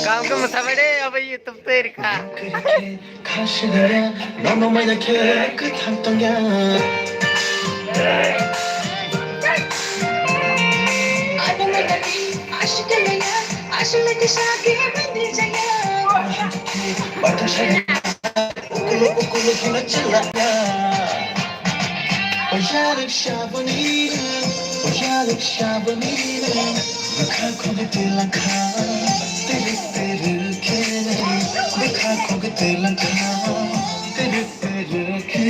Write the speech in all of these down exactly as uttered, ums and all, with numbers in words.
Kam khe mwsabai de, abo YouTube twi rwkha. Nono maina khe kwthang tongya. Yarwk shabani, yarwk shabani, bwkha khogwi twlangkha, twrwk twrwk khe, bwkha khogwi twlangkha, twrwk twrwk khe.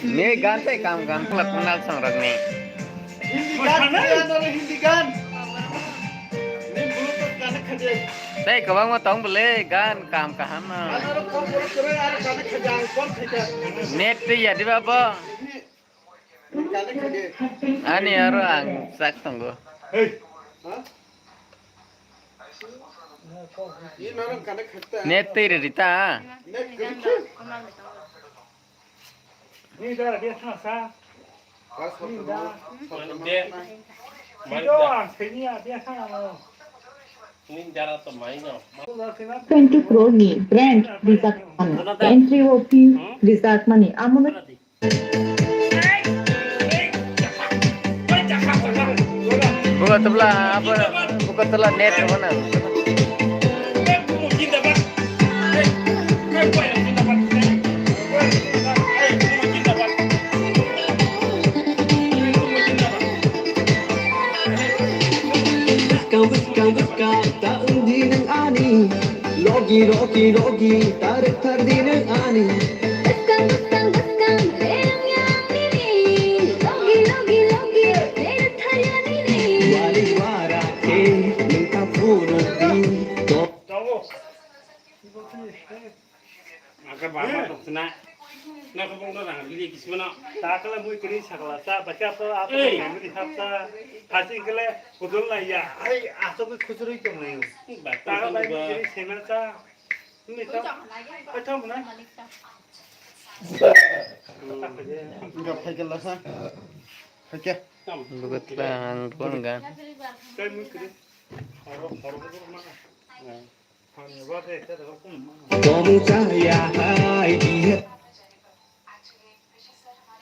Ne gan tei kam gan khwlak nal song rok ni. Hindi gan, Hindi gan. Nini Bluetooth connect khaidi. Tei kwbangma tong bwle gan kam kaham no. Ano ro phone borok kwrwi aro connect khaidi ang phone khaikha. Net twi ya diba bo? Nini connect khaidi. Ani aro ang sak tongo. Hey. Ha? Nini norok connect khaidi. Net twi ri rita. Net kwrwi khe. Ni da dia sa sa. Ni da. Mande. Ni do ang se ni a dia sa na lo. Ni dara to mai no. Twenty crore ni brand Visa Card. Entry o fee Visa Card money. Amo na. Buka tebla apa? Buka tebla net mana? Bwskang, bwskang, bwskang, ta wngdi nwng ani. Logi, logi, logi, ta rwkthardi nwng ani. Bwskang, bwskang, bwskang, bereng yang nini. Logi, logi, logi, berwktharya nini. Wari wara khe nwng ta phunukdi. Aka baba toksina. Na ko bongno rang ri kismano. Takala mui kiri sakla sa, baka to apa Ei. Family hapsa. Hasi kele kudul na ya. Ai asok khusuri tong na yo. Ba Takala mui kiri semel sa. Ni sa. Ai thong na. Enggak pakai lah sa. Pakai. Buka tlang pun kan. Kai mui kiri. Horo horo mana. Tongmung chaya hai bihe.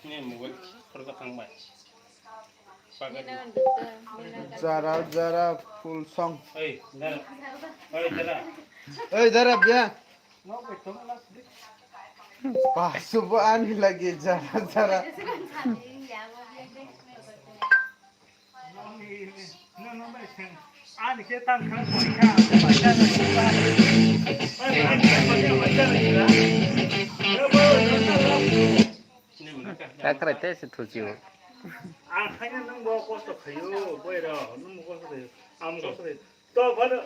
Ni mobile khoroksa thangbai. Jara jara full song. Oi, dara. Oi, dara. Oi, dara, bia. Pasu bo ani lagi jara jara. Takrai tei se thuchi o. Ang khaina nwng bo kosto khaio, boy rok, nwng bo kosto khaio, ang kosto khaio. To phano